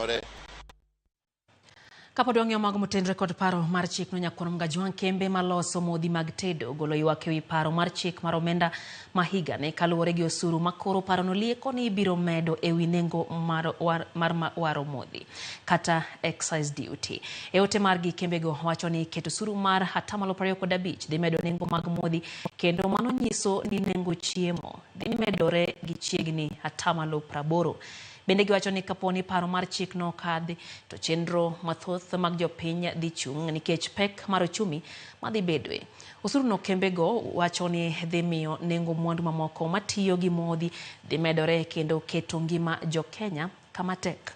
otimore. Kapod wang'iyo mago motenre kod paro mar chik no nyakwar Mgajwang' kembe maloso modhi mag tedo ogolo ywak ewi paro mar chik mar omenda ma higani kaluwore gi osuru ma koro parono lieko ni ibiro medo ewi nengo mar, war, mar waro modhi kata excise duty. E ote margi kembego wacho ni keto osuru mar atamalo 25 dhi medo nengo mag modhi kendo mano nyiso ni nengo chiemo dhi medore gi chiegni atamalo 80. Bende giwacho ni kapo ni paro mar chikno okadhi to chenro mathoth mag jopiny dhi chung' nikech pek mar ochumi madhi bedoe. Osuruno kembego wacho ni dhi miyo nengo mwandu mamoko matiyo gi modhi dhi medore kendo keto ngima jo Kenya kama tek.